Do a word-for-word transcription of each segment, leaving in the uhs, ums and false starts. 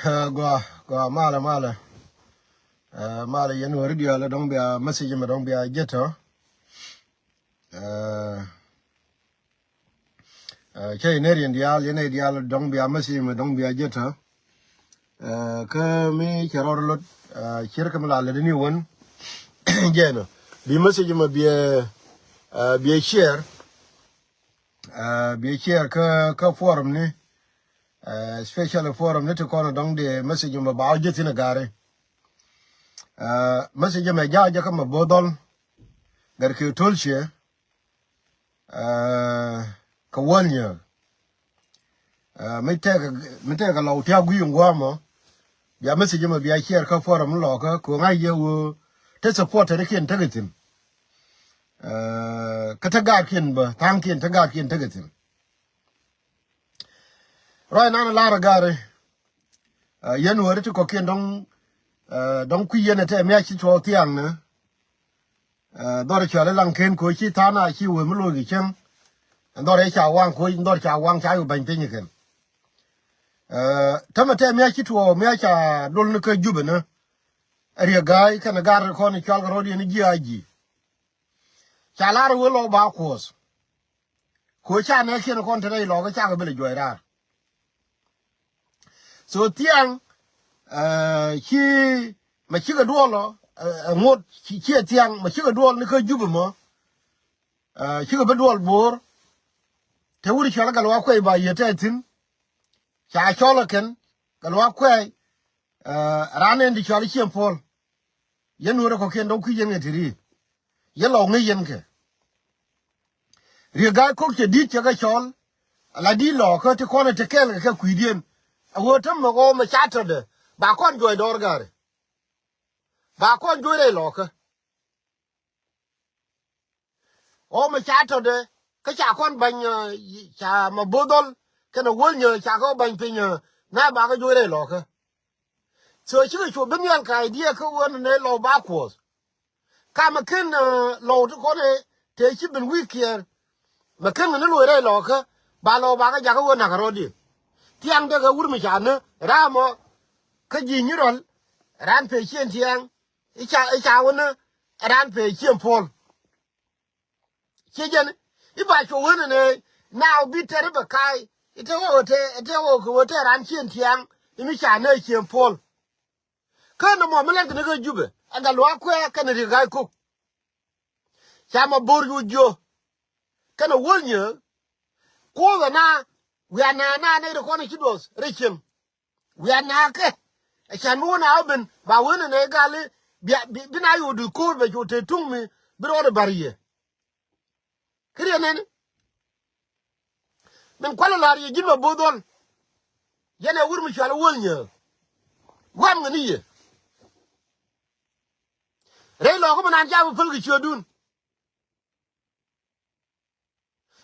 Ɛ, gua, gua, malɛ, malɛ. Ɛ, malɛ, yɛn wä ri diaal dɔ̱ŋ bia message mɛ dɔ̱ŋ bia jɛ tɔ. Ɛ, ɛ, cɛ yɛn ɛ riɛn diaal, yɛn ɛ diaal dɔ̱ŋ bia message mɛ dɔ̱ŋ bia jɛ tɔ. Ɛ, kä mi cɛ rɔɔd lot, ɛ, cier kä mi la lɛ di ni wän. Jɛ nɔ. Bi message mɛ bia, ɛ, bia share. Ɛ, bia share kä, kä forum ni. Ɛ, especially forum ni ti kɔn dɔŋ di message mɛ ba wä jɛ thin a gari. Ɛ, message mɛ ja jɛ kä mɛ bo̱o̱ dhɔl. Gɛr kɛ to̱l ciɛ. Ɛ, kä wäl nyɛ. Ɛ, mi tɛk, mi tɛk a lɔw tiak gui̱i̱ ŋuamɔ. Bia message mɛ bia share kä forum lɔkä kɛ ŋa̱c yɛ wä. Te support te ni kiɛn tekɛ thin. Ɛ, kä te gaatkiɛn bä, tha̱a̱ŋkiɛn te gaatkiɛn tekɛ thin. Ruac nan lar gari. Ɛ, yɛn wä ri ti kɔkiɛn dɔ̱ŋ, ɛ, dɔ̱ŋ kui̱ yɛn ɛ tɛ miac ci tuɔɔk thiaŋni. Ɛ, dhɔr cuali laŋ ken ko ci tha̱a̱ŋ a ci wee mi lo̱o̱ ki cäŋ. Ɛn dhɔr ɛ ca waŋ ko, ɛn dhɔr ca waŋ ca yu ba̱ny piny kɛn. Ɛ, tämɛ tɛ miac ci tuɔɔk miac ca dol ni kä Jubɛ ni. Ɛ Riek Ga̱a̱c kɛn ɛ gar kɔn cual kɛ rɔ̱diɛn ji̱ a ji̱. Ca lar wee lɔk ba kuɔth. Ko ca nɛ kiɛn kɔn te rɛy lɔk ca kɛ bi lɛ juɔc raar. So thiaŋ, ɛ, ci mɛ cikɛ duɔl ɔ, ɛ, ɛ, ŋot ci, ciɛ thiaŋ mɛ cikɛ duɔl ni kä Jubɛ mɔ. Ɛ, cikɛ bi duɔl bo̱o̱r. Te wut cual Gatluak Kuɛy ba yiee tɛ thi̱n. Ca cɔl ɛ kɛn Gatluak Kuɛy, ɛ, ran ɛn di cual Cieŋ Puɔl. Yɛn wut ɛ kɔkiɛn dɔ̱ŋ kui̱ yɛn ŋɛ ti ri. Yɛ lɔk ŋäc yɛn kɛ. Riek Ga̱a̱c Kok cɛ di̱t cɛ kɛ cɔl. Ala di̱t lɔkä ti kɔn ɛ te kɛɛl kɛ kɛ kui̱diɛn. A ɣöö tämɛ ɣɔw mɛ ca tɔ̱dɛ. Ba kɔn juɔc dɔɔr gari. Ba kɔn juɔc rɛy lɔkä. Ɣɔw mɛ ca tɔ̱dɛ. Kä ca kɔn ba̱ny, ɛ, ca mɛ bo̱o̱ dhɔl. Kɛnɛ wäl nyɛ ca kɛ ba̱ny piny, ɛ, na ba kɛ juɔc rɛy lɔkä. So cikɛ cu bi nhial kɛ idea kä ɣöö ni nɛ lɔw ba kuɔth. Ka mɛ ken, ɛ, lɔw ti kɔn ɛ te ci ben wi̱i̱ kiɛɛr. Mɛ ken kɛ ni loc rɛy lɔkä ba lɔw ba kä jakä ɣöö nakä rɔ̱diɛn. Thiaŋ dee kɛ wur mi ca ni ram ɔ. Kä ji̱ nyi rɔl ran pee Cieŋ Thiaŋ. I̱ ca, i̱ ca wä ni ran pee Cieŋ Puɔl. Ciɛ jɛn i̱ ba cuɔ wen ɛnɛ naaw bi tɛr i̱ bɛ ka̱a̱c i̱ te wä wä te, i̱ te wä wä kɛ wä te ran Cieŋ Thiaŋ i̱ mi ca nɛ Cieŋ Puɔl. Kä nɔmɔ mi lɛn kɛ ni kä Jubɛ ɛ Gatluak Kuɛy kɛnɛ Riek Ga̱a̱c Kok. Ca mɛ bo̱r cu jiö kɛnɛ wäl nyääk. Kuoth ɛna wiaa nɛɛna nɛy ti kɔn i̱ ci duɔth rɛy cieŋ. Wiaa naakɛ. Ɛ can mi wä na wä ben ba wen ɛnɛ gal i̱ bia, bi, bi na yo̱o̱ duth ko̱o̱r bɛ cu te tuŋ mi bi rɔɔdɛ ba̱r yɛ. Kä riɛn nɛni min kualɛ la̱r yɛ ji̱n mɛ bo̱o̱ dhɔl. Yɛn ɛ wur mi cual wäl nyääk. Gua̱a̱m ŋäni yɛ rɛy lɔɔkä mi naan ca bi päl kɛ ciötdun.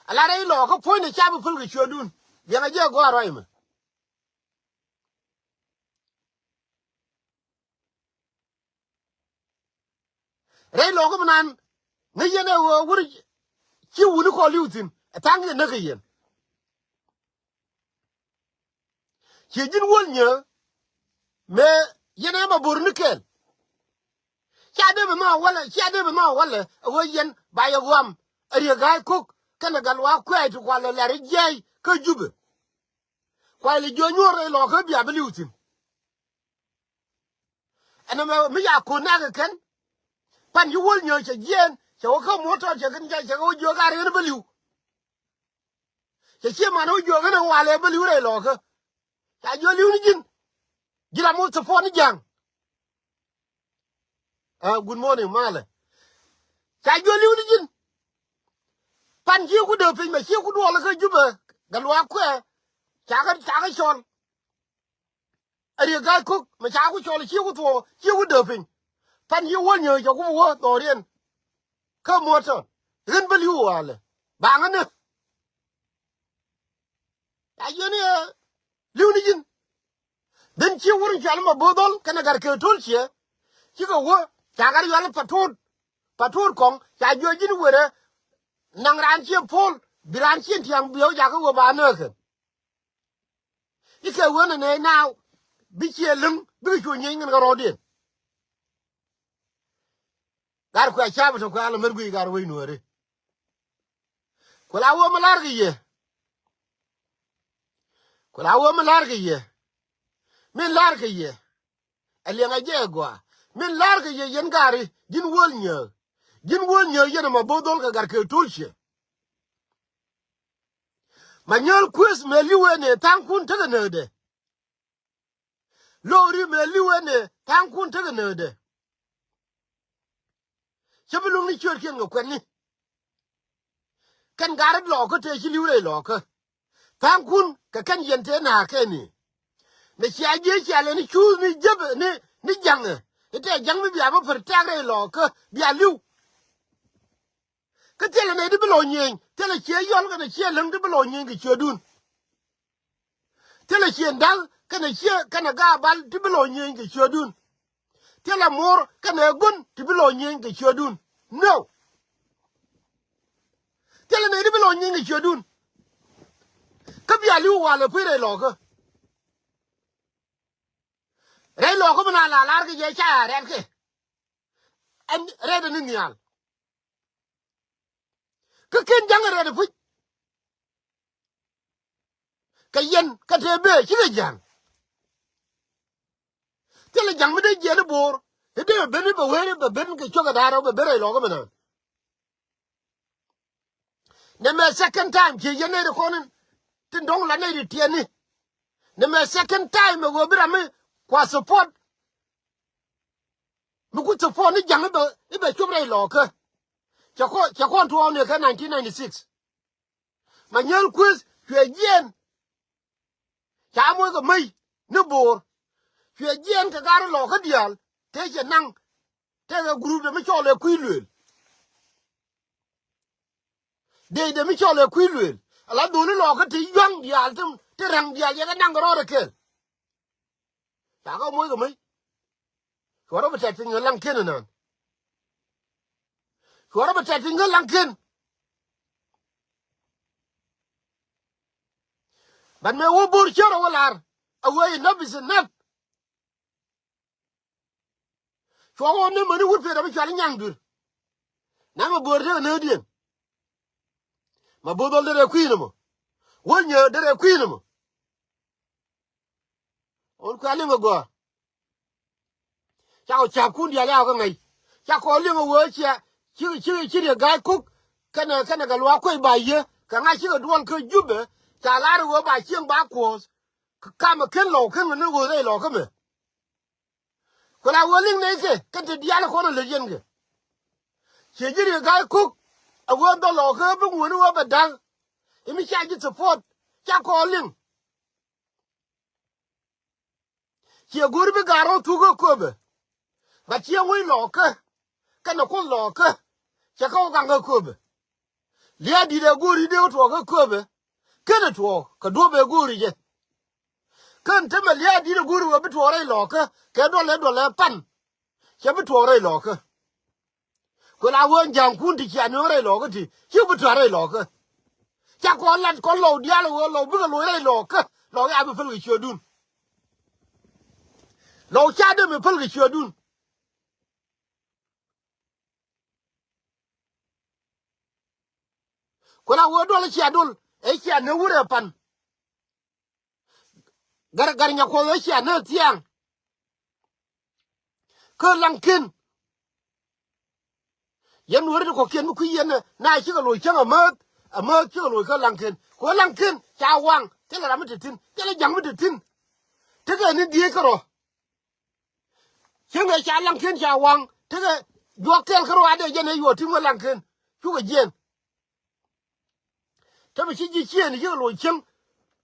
Ala rɛy lɔɔkä puɔ̱nydɛ ca bi päl kɛ ciötdun. Liɛŋɛ jɛ gɔaa ruac mɛ. Rɛy lɔɔkä mi naan ŋäc yɛn ɛ ɣöö wur ci wuni kɔn li̱w thi̱n ɛ tha̱a̱ŋ kɛ näk kɛ yɛn. Ciɛ ji̱n wäl nyääk mëë yɛn ɛ mɛ bo̱r ni kɛɛl. Cia dee bi nhɔk walɛ, cia dee bi nhɔk walɛ ɛ ɣöö yɛn ba yɛ ɣɔam ɛ Riek Ga̱a̱c Kok kɛnɛ Gatluak Kuɛy ti kualɛ lɛr i̱ jiɛc kä Jubɛ. Kualɛ jiö nyuɔ̱ɔ̱r rɛy lɔɔkä bia bi li̱w thi̱n. Ɛn ɛmɛ mi ca ko̱n nɛɛkɛ kɛn. Pan ci wäl nyääk cɛ jiɛɛn cɛ wä kä muɔ̱t tɔt cɛ kɛn cɛ kɛ wä jiök a rɛn bä li̱w. Cɛ ciɛ man wä jiök ɛn ɛ walɛ bä li̱w rɛy lɔɔkä. Ca jiök li̱w ni ji̱n. Ji̱n ram wä thopɔt ni ja̱ŋ. Ɛ, good morning malɛ. Ca jiök li̱w ni ji̱n. Pan ci ku dee piny mɛ ci ku duɔl kä Jubɛ Gatluak Kuɛy. Ca kɛ, ca kɛ cɔl. Ɛ Riek Ga̱a̱c Kok mɛ ca ku cɔl ci ku thuɔɔ ci ku dee piny. Pan ci wäl nyääk cɛ ku bi wä dhɔriɛn. Kä muɔ̱t tɔn ɣän bä li̱w walɛ ba ŋä ni. Ca jiök ni ɛ li̱w ni ji̱n. Dhin ci wur in cual mɛ bo̱o̱ dhɔl kɛnɛ gat kɛ to̱l ciɛ. Cikɛ wä ca gat yual patot. Patot kɔŋ ca jiök ji̱n werɛ. Naŋ raan Cieŋ Puɔl bi raan Cieŋ Thiaŋ bi ɣä jakä wä ba nääkɛ. Ikɛ wen ɛ nɛy naaw. bi ciɛ liŋ bikɛ cu nyieeny ŋin kɛ rɔɔdiɛn. Gar kuɛ cap tɔ kuɛ alɛ mɛr guiy gar wec nuɔri. Ku la wä mi lar kɛ yɛ. Ku la wä mi lar kɛ yɛ. Min lar kɛ yɛ. Ɛ liɛŋ a jɛ gɔaa. Min lar kɛ yɛ yɛn gari ji̱n wäl nyääk. Ji̱n wäl nyääk yɛn ɛmɔ bo̱o̱ dhol kɛ gar kɛ to̱l ciɛ. Ma nyääl kueth mɛ li̱w ɛn ɛ tha̱a̱ŋkun tekɛ nääkdɛ. Lo̱ri mɛ li̱w ɛn ɛ tha̱a̱ŋkun tekɛ nääkdɛ. Cä bi luŋni ciötkiɛn kɛ kuɛtni. Kɛn garit lɔɔkä tëë ci li̱w rɛy lɔɔkä. Tha̱a̱ŋkun kɛ kɛn yɛn tëë na̱a̱kɛni. Nɛ cia jiec cia lɛ ni cuuth ni jäp ni ni ja̱ŋɛ. Itɛ ja̱ŋ mi bia bä pär tɛ̈k rɛy lɔɔkä bia li̱w. Kä thilɛ nɛy ti bi lɔ nyieny, thilɛ ciɛ yɔl kɛnɛ ciɛ läŋ ti bi lɔ nyieny kɛ ciötdun. Thilɛ ciɛ da̱k kɛnɛ ciɛ kɛnɛ gaabal ti bi lɔ nyieny kɛ ciötdun. Thilɛ muɔr kɛnɛ gun ti bi lɔ nyieny kɛ ciötdun. No. Thilɛ nɛy ti bi lɔ nyieny kɛ ciötdun. Kä bia li̱w walɛ kui̱ rɛy lɔɔkä. Rɛy lɔɔkä mi na la lar kɛ jɛ ca rɛ̈tkɛ. Ɛn rɛ̈t ni nhial. Kä ken ja̱ŋ rɛt puc. Kɛ yɛn kä te bee cikɛ ja̱ŋ. Thilɛ ja̱ŋ mi dee jiɛn i̱ bo̱o̱r i̱ dee ben i̱ bɛ wen i̱ bɛ ben kɛ cuɔ̱k ɛ da̱a̱r ɛ bɛ ben rɛy lɔɔk i̱ bɛ naan. Nɛ mɛ second time ciɛ yɛn nɛy ri kɔn in tin dɔ̱ŋ la nɛy ri tiɛɛni. Nɛ mɛ second time ɛ ɣöö bi ram mi kua support. Mi ku support ni ja̱ŋ i̱ bɛ i̱ bɛ cop rɛy lɔɔkä. Cɛ kɔn cɛ kɔn tuɔɔk ni kɛ nineteen ninety-six. Ma nyäl kueth cuɛ jiɛɛn. Ca moc kɛ mäc ni bo̱o̱r. Cuɛ jiɛɛn kɛ gar lɔɔkä diaal tëë cɛ naŋ. Tëëkɛ group de mi cɔl ɛ kui̱ luëël. Dee de mi cɔl ɛ kui̱ luëël ala dholi lɔɔkä ti yua̱ŋ diaal ti ti ra̱ŋ diaal yɛ kɛ naŋ kɛ rɔɔdɛ kɛɛl. Ca kɛ moc kɛ mäc. Cuɔrä bi tɛt piny ɣä laŋ ken ɛnaan. Cuɔrä bi tɛt piny ɣä laŋ ken. But mɛ wä bo̱r cär ɛ wä lar ɛ wee enough is enough. Cuɔ ɣɔn ni mäni wut pet ɛ bi cual i̱ nyaŋ duer. Namɛ bo̱r tekɛ näädiɛn. Ma bo̱r dhɔl derɛ kui̱n ɛmɔ. Wä nyääk derɛ kui̱n ɛmɔ. Ɣän kuɛ liŋ ɛ gɔaa. Cakɔ ca̱pkun diaal yaw kä ŋäc. Cakɔ liŋ ɛ wee cia ci ci ci riɛ ga̱a̱c kuk. Kɛnɛ kɛnɛ kɛ luaak kuec ba yiee kɛ ŋa̱c cikɛ duɔl kä Jubɛ. Ca lar ɛ wee ba cieŋ ba kuɔ̱ɔ̱th. Kä kamɛ ken lɔw ken ŋä ni ɣööth rɛy lɔw kä mɛ. Ku la wee liŋ nɛy kɛ kɛn te diaal kɔn a lät yɛn kɛ. Ciɛ ji̱ riɛ ga̱a̱c kuk. A wee dhɔl lɔw kä bi ŋuäni wee bɛ da̱ŋ. I̱ mi ca ji̱ support ca kɔɔl liŋ. Ciɛ go̱o̱ri bi ga̱a̱r rɔ̱ thuk kä köpɛ. Ba ciɛ ŋuc lɔɔkä kɛnɛ kuoth lɔɔkä. Cɛ kä wä gaŋ kä köpɛ. Lia̱a̱ di̱t ɛ go̱o̱ri dee wä tuɔɔk kä köpɛ. Kenɛ tuɔɔk kɛ duɔ̱p ɛ go̱o̱ri jɛ. Kän temɛ lia̱a̱ di̱t ɛ go̱o̱ri wä bi tuɔɔk rɛy lɔɔkä kɛ duɔl ɛ duɔl ɛ pan. Cɛ bi tuɔɔk rɛy lɔɔkä. Ku la wee ja̱a̱ŋkun ti cia nööŋ rɛy lɔɔkä ti ci bi tua̱r rɛy lɔɔkä. Ca kɔn lat kɔn lɔw diaal wee lɔw bikɛ loc rɛy lɔɔkä lɔw ya bi päl kɛ ciötdun. Lɔw ca dee mi päl kɛ ciötdun. Ku la wee duɔl cia dol ɛ cia nööŋ wurɛ pan. Gär gär nyakuɔth ëë cia nä thiaŋ. Kä laŋ ken. Yɛn weri ti kɔ̱kiɛn mi kui̱ yɛn na cikɛ loc cäŋ amäth amäth cikɛ loc kä laŋ ken. Ku laŋ ken ca waŋ thilɛ ram mi te thi̱n thilɛ ja̱ŋ mi te thi̱n. Tekɛ ni diec kärɔ̱. Cäŋ ɛ ca laŋ ken ca waŋ tekɛ juɔk kɛl kärɔ̱ adɛ jɛn ɛ yuɔt ti̱ŋ wä laŋ ken. Cukɛ jiɛn. Te mi ci ji̱ ciëëni cikɛ loc cieŋ.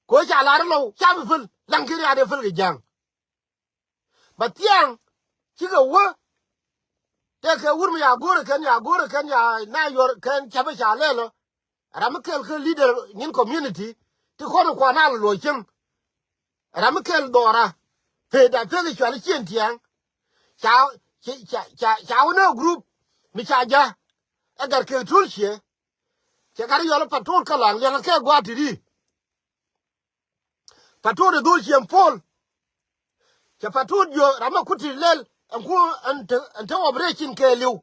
Kɛ ɣöö ca lar lɔw ca bi päl laŋ ken riaadɛ päl kɛ ja̱a̱ŋ. Ba thiaŋ cikɛ wä. Tëëkɛ wur mi ya go̱o̱rɛ kɛn ya go̱o̱rɛ kɛn ya na yuɔr kɛn ca̱pɛ ca lɛl ɔ. Ram mi kɛl kä leader nyin community ti kɔn kuan a lɔ loc cieŋ. Ram mi kɛl dhɔra peda pek i̱ cual i̱ cien tiaŋ. Ca ca ca ca wä nä group mi ca ja̱. Ɛ gat kek tuul ciɛ. Cɛ gat i̱ yɔl i̱ patrol kä laŋ liɛŋ ɛ kɛ gua̱a̱t ti ri. Patrol i̱ dhol ciɛ pol. Cɛ Patut jiök ram mi kut ti lɛl ɛn ku ɛn te, ɛn te operation kɛɛliw.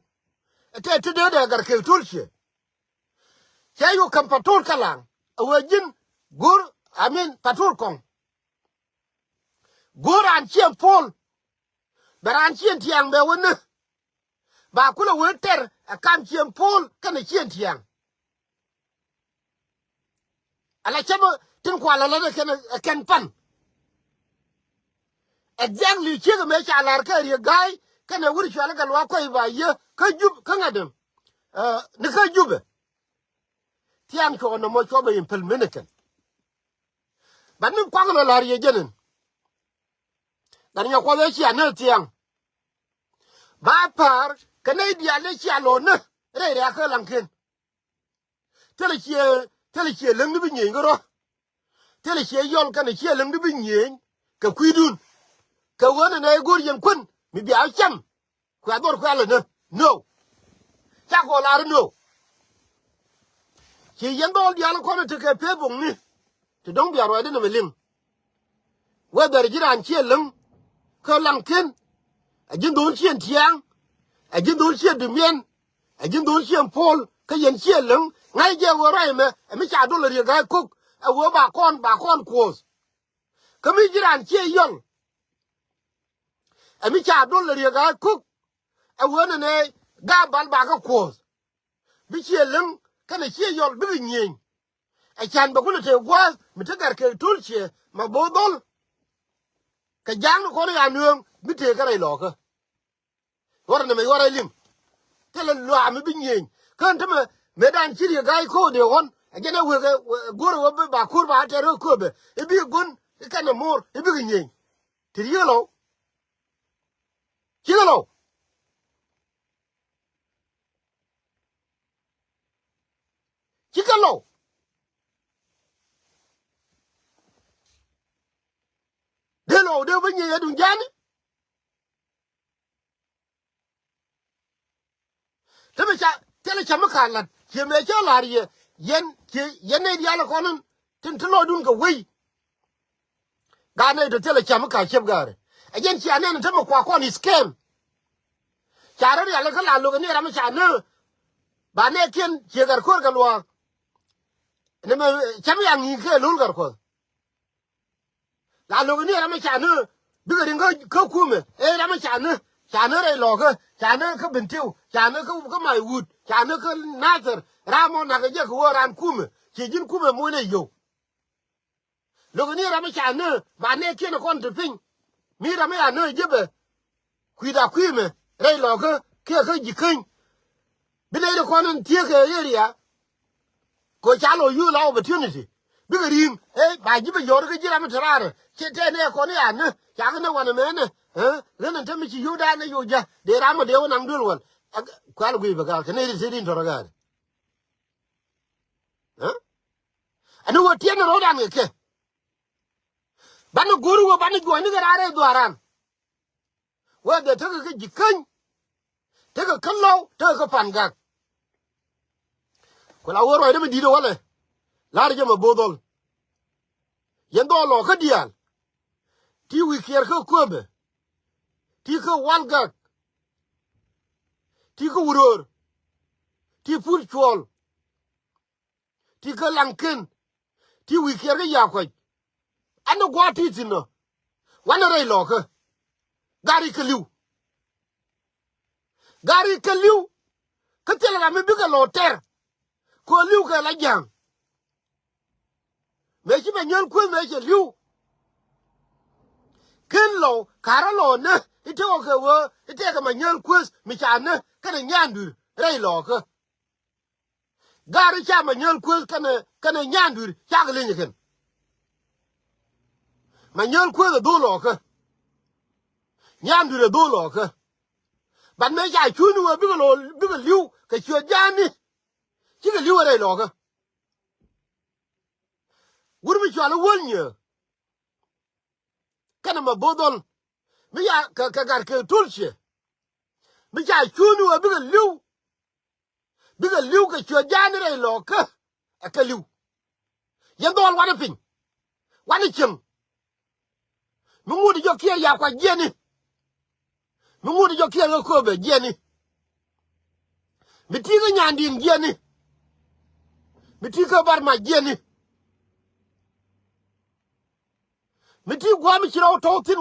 Ɛ tɛ ti dee dee Gatkeek Tulthiek. Cɛ yuk käm Patut Kalaŋ ɛ wee ji̱n go̱o̱r, I mean, Patut Kɔŋ. Go̱o̱r raan ciɛ puɔl. Bɛ raan ciɛ tiaŋ bɛ wä ni. Ba kulɛ wee tɛr ɛ kam ciɛ puɔl kɛnɛ ciɛ tiaŋ. Ala cäpä tin kual ala ni kɛn, kɛn pan. Exactly ciek mëë ca lar kä Riek Gai kɛnɛ wur cual Gatluak Kuɔy ba yie kä Jubɛ kä ŋa̱t däm. Ɛ, ni kä Jubɛ. Thiaŋ cuɔ nɔmɔ cuɔ bɛ implement kɛn. Bat ni kuak lɔ lar yie jɛn in. Gat Nyakuɔth ɛ cia ni thiaŋ. Ba pa̱a̱r kɛ nɛy diaal dee cia lo̱o̱n ni rɛy rɛ̈ɛ̈k kä Laŋken. Thilɛ ciɛ, thilɛ ciɛ läŋ ni bi nyiëëny kärɔ̱. Thilɛ ciɛ yɔl kɛnɛ ciɛ läŋ ni bi nyiëëny kɛ kui̱dun. Kɛ ɣöö nɛ nɛ i̱ go̱o̱r yɛn kuän mi bia cam. Kuɛ dhɔr kuɛ lɛ ni no. Ca kɔ lar ni no. Ci yɛn dhɔl diaal kɔn tekɛ pee boŋni. Ti dɔ̱ŋ bia ruacdä ni mi liŋ. Whether ji̱ raan ciɛ läŋ kä Laŋken. Ɛ ji̱n dho̱n ciɛ tiaŋ. Ɛ ji̱n dho̱n ciɛ dumiɛn. Ɛ ji̱n dho̱n ciɛ puɔl kä yɛn ciɛ läŋ. Ŋa̱c jɛ ɣöö ruac ɛmɛ ɛ mi ca dol ɛ Riek Gai Kok ɛ ɣöö ba kɔn, ba kɔn kuɔth. Kä mi ji̱ raan ciɛ yɔl ɛ mi ca dol ɛ Riek Gai Kok ɛ ɣöö nɛnɛ Gabal ba kä kuɔth. Bi ciɛ läŋ kɛnɛ ciɛ yɔl bikɛ nyiëëny. Ɛ can bɛ kulɛ tëë gua̱a̱th mi te Gatkeek Tulthiek ma bo̱o̱ dhɔl. Kɛ ja̱a̱ŋ ni kɔn ya nööŋ bi tëë kä rɛy lɔɔkä. Ɣɔrɛ nɛmɛ ɣɔrɛ liŋ. Thilɛ luaam i̱ bi nyieny kä ɛn tämɛ mëëdan ci Riek Gai Kok dee ɣɔn. Ɛ jɛn ɛ wek ɛ go̱r ɛ wä bi ba ko̱r ba tɛr ɛ köpɛ i̱ bi gua̱n i̱ kɛn ɛ mo̱o̱r i̱ bikɛ nyieny. Ti riek lɔw. Cikɛ lɔw. Cikɛ lɔw. Dee lɔw dee wä nyieny ɛ duŋ ja̱a̱ni. Te mi ca thilɛ cam mi ka lat ciɛ mëë cä la̱r yɛ yɛn ciɛ yɛn nɛy diaal kɔn in tin te lɔcdun kɛ wei. Gaat nɛy te thilɛ cam mi ka ciep gaari ɛ jɛn cia nɛn te mi kua kɔn i̱ scam. Ca rɔ rial kä la lo̱k ni ram mi ca nä ba nɛ kiɛn ciɛ Gatko̱r kɛ luaak. Ni mi cam ya ŋi̱i̱k kɛ lo̱l Gatko̱r. La lo̱k ni ram mi ca ni bikɛ riŋ kä, kä kumɛ. Ɛ ram mi ca ni, ca ni rɛy lɔkä, ca ni kä Bentiu, ca ni kä, kä Maiwut, ca ni kä Nathir. Ram mɔ nak jɛ kɛ wä ran kumɛ. Ci ji̱n kumɛ muc ni yio̱w. Lo̱k ni ram mi ca ni ba nɛ kiɛn kɔn ti piny. Mi ram mi ca ni jɛ bɛ. Kui̱da kui̱mɛ rɛy lɔkä kiɛ kä ji̱ käny. Bi nɛy ti kɔn in thiek kɛ area. Kɛ ca lɔ yuth la opportunity bikɛ ri̱i̱ŋ. Ɛ ba ji̱ bɛ yɔr kä ji̱ ram in te raarɛ cɛ tɛn ɛ kɔn i̱ anä ca kɛ nɛ wanɛ mɛnɛ. Ɣän in te mi ci yio̱wdan ɛ yo̱w ja̱ dee ram in dee wä naŋ duel wäl. Kual guiy bɛ ga̱a̱r kɛ nɛy ti te rin tɔrɔ ga̱a̱r. Ɛn wä tiɛn rɔ̱dan kɛ kɛ. Banɛ go̱o̱r wä banɛ juɔ̱ɔ̱cni kɛ raar ɛ dhuaaran. Whether tekɛ kä ji̱ käny, tekɛ kä lɔw, tekɛ kä pan gak. Ku la wä ruacdä mi di̱t ɛ wälɛ. La̱rä jɛ mɛ bo̱o̱th dhɔl. Yɛn dhɔl lɔ kä diaal. Ti wi̱i̱ kiɛɛr kä Köpɛ. Ti kä Walgak. Ti kä Wuröör. Ti Pul Cuɔl. Ti kä Laŋken. Ti wi̱i̱ kiɛɛr kä Yakuac. Ɛn ni gua̱a̱th ti thi̱n ɔ. Wanɛ rɛy lɔkä. Gari kɛ li̱w. Gari kɛ li̱w. Kä thilɛ ram mi bikɛ lɔ tɛr. Kɛ li̱w kɛ la ja̱a̱ŋ. Mëë ci Manyäl Kueth mëë cɛ li̱w. Ken lɔw karä lɔ nä i̱ tekɔ kɛ wee i̱ tekɛ Manyäl Kueth mi ca nä kɛnɛ Nyanduir rɛy lɔkä. Gari ca Manyäl Kueth kɛnɛ, kɛnɛ Nyanduir cakɛ leny kɛn. Manyäl Kueth ɛ dhol lɔkä. Nyanduir ɛ dhol lɔkä. Bat mëë ca cuuni wee bikɛ lɔ, bikɛ li̱w kɛ ciöt ja̱a̱ni. Cikɛ li̱w ɛ rɛy lɔkä. Wur mi cual i̱ Wäl Nyiëë. Kɛnɛ mɛ bo̱o̱th dhɔl mi ya kɛ, kɛ Gatkeek Tulthiek. Mi ca cuuni wee bikɛ li̱w. Bikɛ li̱w kɛ ciöt ja̱a̱ni rɛy lɔkä. Ɛ kɛ li̱w. Yɛn dhɔl wanɛ piny. Wanɛ cieŋ. Mi ŋut jɔkiɛn ya kua jiɛni. Mi ŋut jɔkiɛn kä köpɛ jiɛni. Mi ti kä nyandiɛn jiɛni. Mi ti kä bar ma jiɛni. Mi ti guam ci rɔw tɔw thin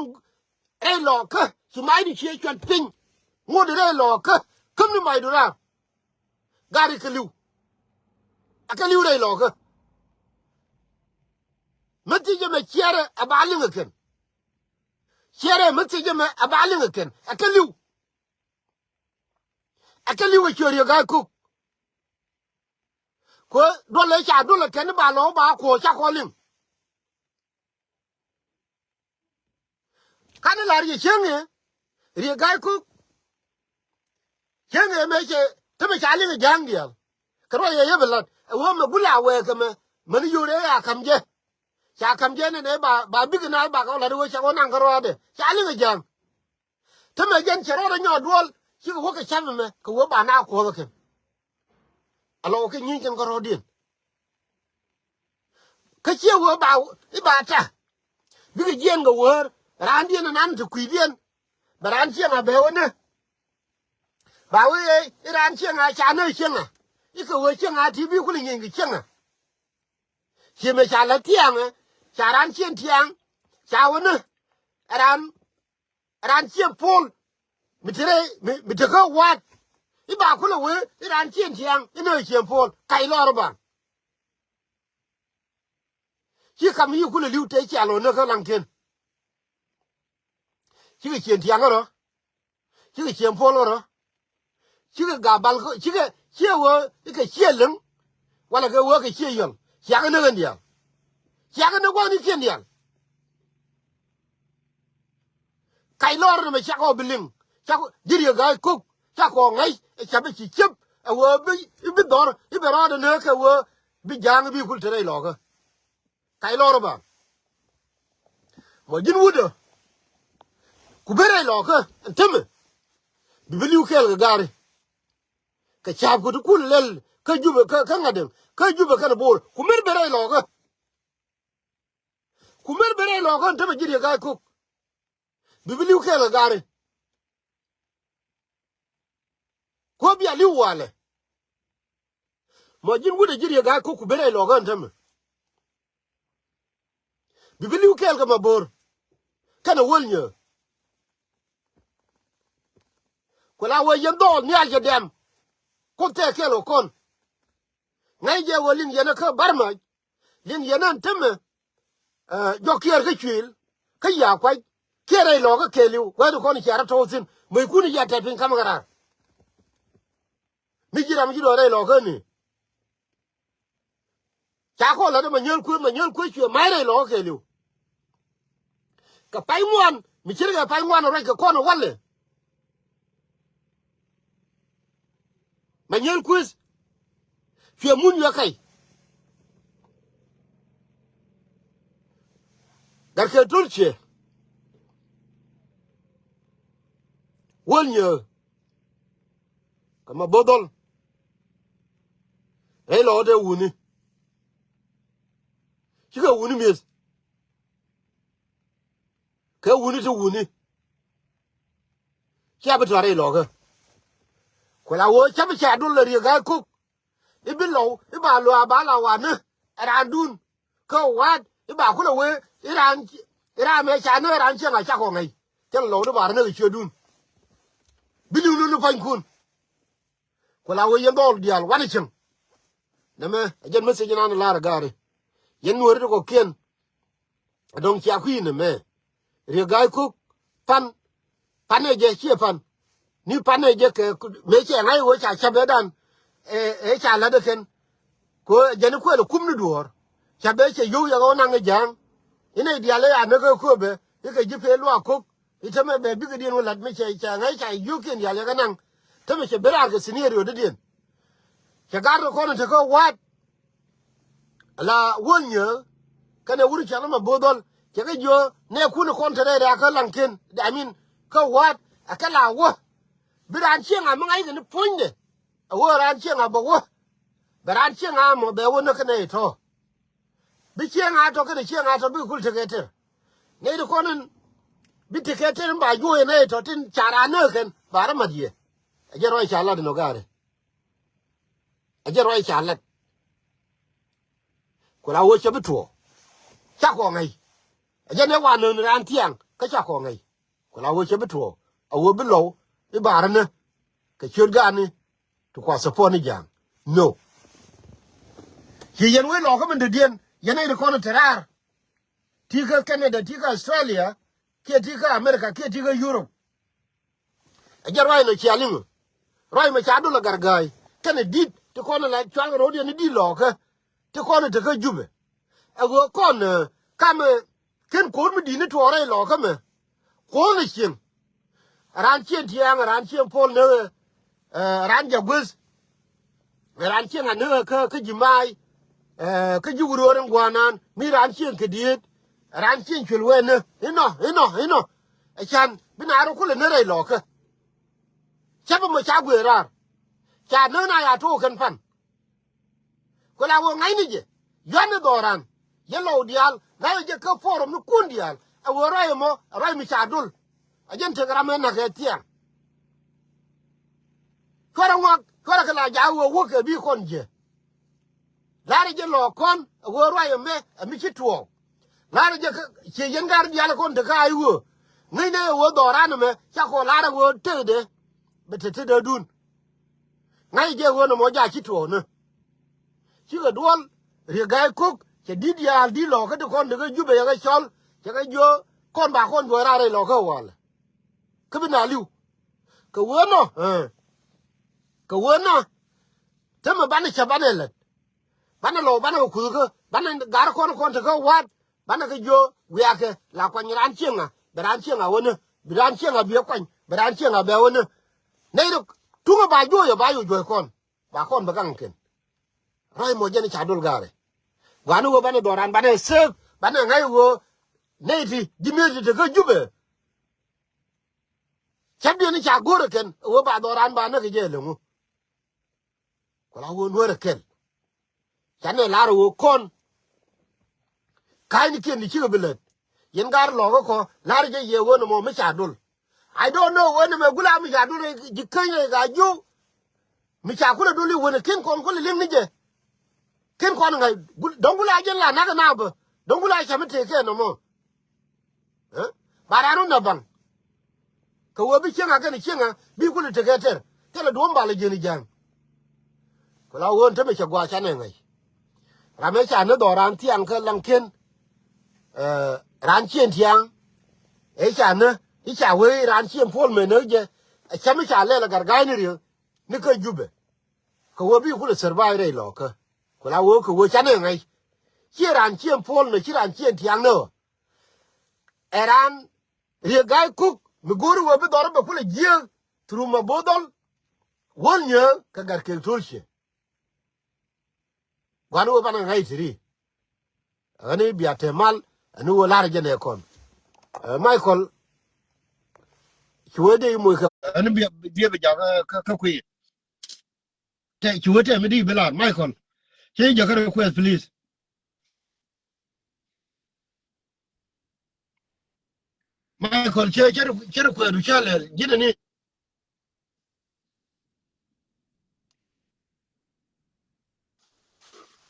rɛy lɔɔkä ci mac ni cie cuat piny. Ŋut rɛy lɔɔkä käm ni mac du raar. Gari kɛ li̱w. A kɛ li̱w rɛy lɔɔkä. Mi ti jɛ mɛ ciɛrɛ a ba liŋ a kɛn. Ciɛrɛ mi thiec ɛmɛ a ba liŋ ɛ kɛn ɛ kɛ li̱w. Ɛ kɛ li̱w ɛ ciöt Riek Gai Kok. Kɛ duɔlɛ ca duɔlɛ kɛn ba lɔ ba kuɔɔ ca kɔ liŋ. Kanɛ la Riek cieŋ ɛ Riek Gai Kok. Cieŋ ɛ mɛ cɛ te mɛ ca liŋ ɛ ja̱a̱ŋ diaal. Kɛ ruɔc ɛ yɛ bi lat ɛ wee mɛ gula wɛɛk ɛmɛ mɛn yio̱w rɛ ya ka̱m jɛ. Ca ka̱m jɛ nɛnɛ ba ba bikɛ naath ba kɛ wä lat wä ca wä naŋ kärɔaadɛ ca liŋ ɛ ja̱a̱ŋ. Te mɛ jɛn cɛ rɔɔdɛ nyɔɔt duɔl cikɛ wä kɛ ca̱p ɛmɛ kɛ wä ba na kuɔth ɛ kɛn. Alɔ wä kɛ nyieny kɛn kärɔɔdiɛn. Kä ciɛ wee ba i̱ ba tɛ bikɛ jiɛn kɛ wäär raandiɛn ɛnan te kui̱diɛn. Bɛ raan cieŋ a bɛ wä nä ba wee i̱ raan cieŋ a ca nä cieŋ a i̱ kɛ wee cieŋ a ti bi kulɛ nyieeny kɛ cieŋ a. Ciɛ mɛ ca lä tiaŋ ɛ ca raan cieŋ tiaŋ ca wä nä ɛ raan ɛ raan cieŋ puɔl. Mi te rɛ mi te kä wa̱a̱t i̱ ba kulɛ wee i̱ raan cieŋ tiaŋ i̱ nä cieŋ puɔl kac lɔr ɛ ba. Ci kam yi kulɛ li̱w te cial ɣän ni kä laŋkiɛn. Cikɛ cieŋ tiaŋ ɣän rɔ. Cikɛ cieŋ puɔl ɣän rɔ. Cikɛ gabal kä cikɛ ciɛ wee ikɛ ciɛ liŋ. Walɛ kɛ wee kɛ ciɛ yɔl ciakä ni ɣän diaal. Ciakä ni gua̱n ikiɛn diaal. Kac lɔr ni mɛ cakɔ bi liŋ cakɔ ji̱ Riek Gai Kok cakɔ ŋäc ɛ capɛ ci ciep ɛ wee bi bi dhɔr i̱ bɛ rɔɔdɛ ni kɛ wee bi ja̱a̱ŋ bi kul te rɛy lɔkä. Kac lɔr ba mɔ ji̱n wutdä ku ben rɛy lɔkä ɛn tämɛ. Bi bi li̱w kɛɛl kɛ gari kɛ ca̱a̱p ku ti kul lɛl kä Jubɛ kä ŋa̱t däŋ kä Jubɛ kɛn bo̱o̱r ku met ben rɛy lɔkä. Ku met ben rɛy lɔkä ɛn tämɛ ji̱ Riek Gai Kok. Bi bi li̱w kɛɛl kɛ gari. Kuɔ bia li̱w walɛ. Mɔ ji̱n wut ɛ ji̱ Riek Gai Kok ku ben rɛy lɔkä ɛn tämɛ. Bi bi li̱w kɛɛl kɛ ma bo̱o̱r kɛnɛ wäl nyääk. Ku la wee yɛn dhɔɔl nhial cɛ dɛm. Kuoth tɛɛk kɛɛl kɛ kɔn. Ŋäc jɛ wee liŋ yɛn ɛ kä Barmac. Liŋ yɛn ɛn tämɛ. Jɔk kiɛɛr kä cuëël kä ya̱a̱ kuac kiɛɛr rɛy lɔkä kɛɛliw wee ti kɔn ciaarä tɔ̱w thi̱n mëckun i̱ yɛn tɛt piny ka̱m kɛ raar. Mi ji̱ ram ji̱ dɔɔr rɛy lɔkä ni. Ca kɔn la̱t ɛ ma nyäl kueec ma nyäl kueec cuɛ ma̱c rɛy lɔkä kɛɛliw. Kɛ pay ŋuan mi ce̱tkɛ pay ŋuan ruac kɛ kɔn ɛ walɛ. Ma nyäl kueth cuɛ mun yua kay. Gat kɛ to̱r ciɛ wäl nyääk. Kɛ ma bo̱o̱r dhɔl rɛy lɔɔk tɛ wuni. Cikɛ wuni mi̱eth. Kɛ wuni ti wuni. Cia bi tuar rɛy lɔɔkä. Ku la wee ca bi ca dul la Riek Gai Kok. I̱ bi lɔw i̱ ba lɔa ba la wanä. Ɛ raandun kä wa̱a̱t i̱ ba kulɛ wee i̱ raan i̱ raan mɛ ca nä ɛ raan cieŋ a cakɔ ŋäc. Cäŋ lɔw ni ba rä nä kɛ ciötdun. Bi li̱w ni ni pua̱nykun. Ku la wee yɛn dhɔl diaal wanɛ cieŋ. Nɛmɛ ɛ jɛn message inan lar ɛ gaari. Yɛn nuɔri ti kɔkiɛn. Ɛ dɔ̱ŋ cia kui̱ nɛmɛ. Riek Gai Kok pan. Pan ɛ jɛ ciɛ pan. Ni pan ɛ jɛ kɛ mëë cɛ ŋa̱c wee ca cap ɛ dan. Ɛ ɛ ca la̱t ɛ kɛn. Kɛ jɛn i̱ kuɛl ɛ kum ni duɔ̱ɔ̱r. Cap ɛ cɛ yio̱w yɛ ɣɔw naŋ ɛ ja̱a̱ŋ. Inɛ diaal ɛ ya näk ɛ köpɛ i̱ kɛ ji̱ pee luaak ko̱k. I̱ tämɛ bɛ bikɛ diɛn wä la̱t mi cɛ cɛ ŋa̱c ca yio̱kiɛn diaal yɛ kɛ naŋ. Tämɛ cɛ ben raar kɛ scenario dädiɛn. Cɛ gar kɛ kɔn in te kä wa̱a̱t. Ala wäl nyääk kɛnɛ wur cɔl ma bo̱o̱th dhɔl cɛ kɛ jiö nɛ kun kɔn te rɛy rɛ̈ɛ̈k kä laŋken. I mean kä wa̱a̱t a kɛ la wä. Bi raan cieŋ a mi ŋa̱c kɛ ni puɔ̱nydɛ. A wä raan cieŋ a bɛ wä. Bɛ raan cieŋ a mɔ bɛ wä näk kɛnɛ itɔ. Bi cieŋ a tɔ kɛnɛ cieŋ a tɔ bikɛ kul tekɛ tɛr. Nɛy ti kɔn in Bi tekɛ tɛr in ba juɔyɛ nɛ tɔ tin ca raan nɛ kɛn ba rɛ mat yɛ. Ɛ jɛ ruac ca lat in ɔ gaarɛ. Ɛ jɛ ruac ca lat. Ku la wee cɛ bi tuɔɔ. Ca kɔŋ ŋäc. Ɛ jɛ nɛ wa nööni raan thiaŋ kä ca kɔŋ ŋäc. Ku la wee cɛ bi tuɔɔ a wee bi lɔw i̱ baarä ni kɛ ciöt gaani ti kua support ni ja̱a̱ŋ. No. Ci yɛn wee lɔɔkä min dee diɛn yɛn nɛy ti kɔn te raar. Ti kä Canada, ti kä Australia, kiɛ ti kä America, kiɛ ti kä Europe. Ɛ jɛ ruac nɔ cia liŋ. Ruac mɛ ca dol a garga̱a̱y kɛnɛ di̱t ti kɔn la cual kɛ ro̱o̱diɛn ni di̱t lɔɔkä ti kɔn te kä Jubɛ. Ɛ ɣöö kɔn, eh, kamɛ ken ko̱o̱r mi di̱t ni tuɔɔk rɛy lɔɔkä mɛ. Ko̱o̱r ni cieŋ. Raan cieŋ tiɛɛŋ, raan cieŋ puɔl ni, eh, raan jak gueth. Raan cieŋ a ni kä, kä ji̱ ma̱a̱y, eh, kä ji̱ wuröör in gua̱a̱nan mi raan cieŋ kɛ dieet. Raan cieŋ cuël wee ni inɔ inɔ inɔ. Ɛ can bi na rɔ kulɛ ni rɛy lɔɔkä. Cä bi mɔ ca guëë raar. Ca nööŋ na ya to̱o̱k kɛn pan. Ku la wä ŋa̱cni jɛ yɔ̱a̱n ni dhɔran. Yɛ lɔw diaal la yɛ jɛ kä forum ni kun diaal. Ɛ wä ruac ɛmɔ ɛ ruac mi ca dul. Ɛ jɛn tek ram ɛ nak ɛ thiaŋ. Cuarɛ ŋuak cuarɛ kɛ la jaak wä wä kɛ bi kɔn jiɛ. La̱rä jɛ lɔɔk kɔn ɛ wä ruac ɛmɛ ɛ mi ci tuɔɔk. La̱rä jɛ kä ciɛ yɛn gar diaal kɔn te kä a i̱ wä. Ŋäcnɛ ɛ wä dhɔran ɛmɛ ca kɔn la̱rä wä tëëdɛ. Bɛ te tetdädun. Ŋa̱c jɛ ɣöö nɔmɔ ja̱ ci tuɔɔkni. Cikɛ duɔl Riek Gai Kok cɛ di̱t diaal di̱t lɔɔkä ti kɔn ti kä Jubɛ yɛ kɛ cɔl cɛ kɛ jiö kɔn ba kɔn juɔc raar rɛy lɔɔkä walɛ. Kä bi na li̱w kɛ ɣöö nɔ, eh, kɛ ɣöö nɔ. Tämɛ banɛ cä banɛ lät. Banɛ lɔw banɛ kɛ kuthkä banɛ gar kɔn kɔn ti kä wa̱a̱t. Banɛ kɛ jiö wiakɛ la kuany raan cieŋa bɛ raan cieŋa wänä bi raan cieŋa biɛ kuany bɛ raan cieŋa bɛ wänä. Nɛy rɔ tuŋä ba juɔyɛ ba yɔ juɔy kɔn ba kɔn bɛ gaŋ kɛn. Ruac mɔ jɛn ca dol gaarɛ. Gua̱a̱ni wee banɛ dhɔran banɛ sek banɛ ŋa̱c wee nɛy ti ji̱ mi̱eth ti te kä Jubɛ. Cä biɛni ca go̱rɛ kɛn wee ba dhɔran ba näk kɛ jɛ leŋu. Ku la wee nuäärɛ kɛl. Canɛ lar wee kɔn. Ka̱nynikiɛn ni cikɛ bi lät. Yɛn gar lɔɔkä kɔ lar jɛ yɛ wen ɛmɔ mi ca dol. I don't know wen ɛmɛ gula mi ca dol ji̱ käny rɛ ka jiu. Mi ca kulɛ dol i̱ wen ɛ ken kɔn kulɛ liŋ ni jɛ. Ken kɔn ŋa̱c dɔ̱ŋ gula jɛn la nak ɛ na bä dɔ̱ŋ gula ca mi tëë kɛn ɛmɔ. Ɛ ba raan wä na baŋ. Kɛ wee bi cieŋ a kɛn cieŋ a bi kulɛ tekɛ tɛr thilɛ duɔ̱m bal a jiɛn ja̱a̱ŋ. Ku la ɣöö tämɛ cɛ gua̱a̱ canɛ ŋäc. Ram ëë ca ni dhɔran thiaŋ kä Laŋkiɛn. Ɛ raan cieŋ tiaŋ ëë ca ni i̱ ca wee raan cieŋ puɔl mëë näk jɛ. Ɛ cä mi ca lɛl a Garga̱a̱y ni Riek ni kä Jubɛ. Kɛ wee bi kulɛ survive rɛy lɔɔkä. Ku la ɣöö kɛ wee canɛ ŋäc. Ciɛ raan cieŋ puɔl nɛ ci raan cieŋ tiaŋ ni ɣä. Ɛ raan Riek Gai Kok mi go̱o̱ri wee bi dhɔr bɛ kulɛ jiääk through Mabo̱o̱th Dhɔl. Wäl Nyääk kɛ Gat Kek To̱l Ciɛ. Gua̱n wee banɛ ŋa̱c thi̱ri. Ɣän i̱ bia te mal ɛn wee la̱r jɛ nɛ kɔn. Ɛ Michael ci wee dee i̱ moc kɛ ɛn bia bia bi jakä kä kui̱. Tɛ ci wä tɛm mi di bi lar Michael. Ci jɛ kä request please. Michael cɛ cɛ cɛ request du ca lɛl ji̱n ni.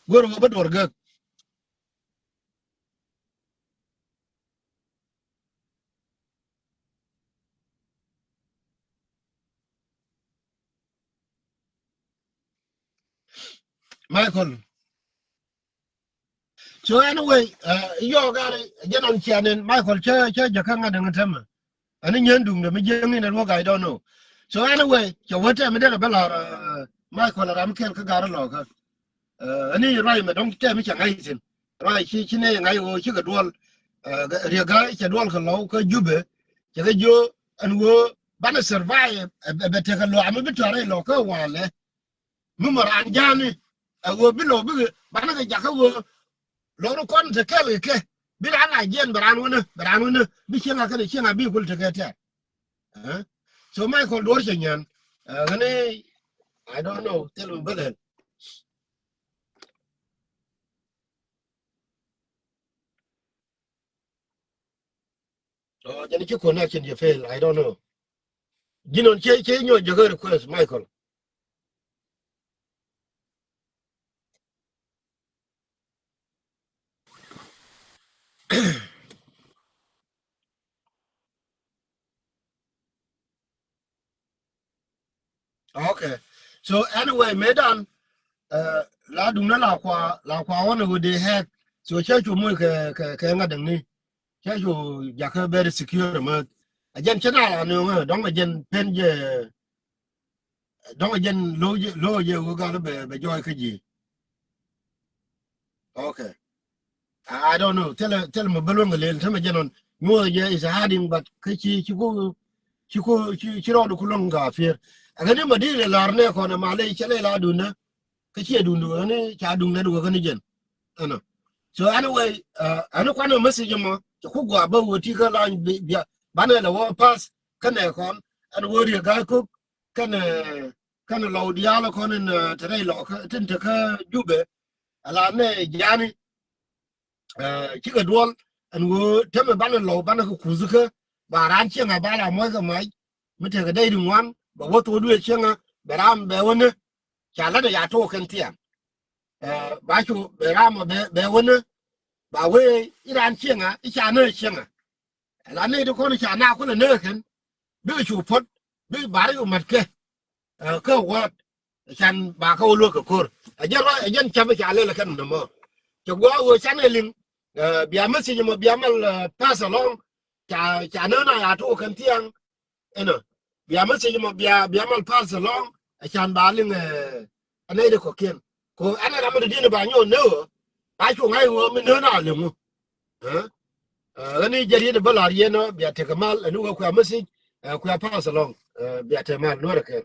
Go̱r wä bä duɔr gäk. Michael. So anyway, uh, yɔɔk ari jɛn ɔn cianin Michael cä cä jäkä ŋa̱t in tämɛ. Ani nyɛn duŋdɛ mi jiäŋ in ɛn wä guy don't know. So anyway, cɛ wä tɛm mi derɛ bä lar, uh, Michael ram kɛl kä gar lɔkä. Uh, ani ruac mɛ dɔŋ tɛm mi cɛ ŋa̱c thin. Ruac ci ci ne ŋa̱c ɣöö cikɛ duɔl. Uh, Riek Gai cɛ duɔl kɛ lɔw kä Jubɛ. Cɛ kɛ jiö ɛn ɣöö banɛ survive, ɛ bɛ tekɛ lɔ ami bi tɔrɛ lɔ kä walɛ. Mi mɔ raan ja̱a̱ni ɛ ɣöö bi lɔ bikɛ banɛ kɛ jakä ɣöö lɔ ri kɔn te kɛl kɛ kɛ bi raan a jiɛn bɛ raan wänä bɛ raan wänä bi cieŋ a kɛn cieŋ a bi kul tekɛ tɛ̈r. So Michael duɔ̱ɔ̱r cɛ nyɛn. Ɣän i̱ I don't know thil mi bä lɛl. Ɔ, jɛn ci connection jɛ fail, I don't know. Ji̱n ɔn cɛ, cɛ nyɔ jɛ kɛ request, Michael. Okay. So anyway, mëëdan, uh, la duŋdä la kua, la kua wä ni ɣöö dee hack. So cä cu moc kɛ, kɛ, kɛ ŋa̱t däŋni. Cä cu jakä very secure määth. A jɛn cä na la nööŋä, dɔ̱ŋ a jɛn pen jɛ, dɔ̱ŋ a jɛn lo̱w jɛ, lo̱w jɛ ɣöö gal bɛ, bɛ jɔɔy kä ji̱. Okay. I, I don't know. Thilɛ, thilɛ mɛ bä luäŋ kɛ lel, tämɛ jɛn ɔn. Nyuɔth jɛ is hiding, but kä ci, ci ku, ci ku, ci, ci rɔɔdu ku luäŋ ka pier. Ɛ kä ni ma di lɛ lar nɛ kɔn ɛ ma lɛ cɛ lɛ la duundä. Kä ciɛ duundu ɛ ni ca duŋ nɛ dukä kä ni jɛn. Ɛnɔ. So anyway, uh, ɛn kuanɛ message mɔ, cɛ ku gɔaa bä wä ti kä lany bi, bia, banɛ lɛ wä pass, kä nɛ kɔn, ɛn wä riɛ ga̱a̱c kok, kɛnɛ, kɛnɛ lɔw diaal kɔn in, uh, te rɛy lɔ kä, tin te kä Jubɛ. Ala nɛ jani, uh, cikɛ duɔl, ɛn ɣöö tämɛ banɛ lɔw banɛ kɛ kuth kä, ba raan cieŋ a ba la muɔc kɛ mac, mi tekɛ dɛy ri ŋuan, bɛ wä thok duëë cieŋ a, bɛ ram bɛ wä ni, ca lät a ya tok kɛn thiaŋ. Uh, ba cu bɛ ram bɛ, bɛ wä ni, ba wee i̱ raan cieŋ a, i̱ ca ni cieŋ a. Ala ni ti kɔn ca na kulɛ ni kɛn, bikɛ cu puɔt, bikɛ bar i̱ mat kɛ. Ɛ, kä wäät, can ba kä wä luäk kɛ ko̱r. Ɛ jɛn rɔ, ɛ jɛn cäp ca lɛl kɛn nɔmɔ. Cɛ guɔ wä can ɛ liŋ, ɛ, bia message mɔ bia mal, ɛ, pass along. Ca, ca nä na ya tok kɛn thiaŋ. Ɛnɔ. Bia message mɔ bia, bia mal pass along. Ɛ can ba liŋ, ɛ, ɛ nɛy di kɔkiɛn. Ko ɛn ɛ ram mi di di̱n ba nyɔk nä wä. Ba cu ŋa̱c wä mi nä na liŋ wä. Ɛ? Ɛ, ɣän i̱ jɛ riet bä la̱r yɛn ɔ, bia tekɛ mal, ɛn i̱ wä kuɛ message, ɛ, kuɛ pass along, ɛ, bia tekɛ mal, luɔrɛ kɛn.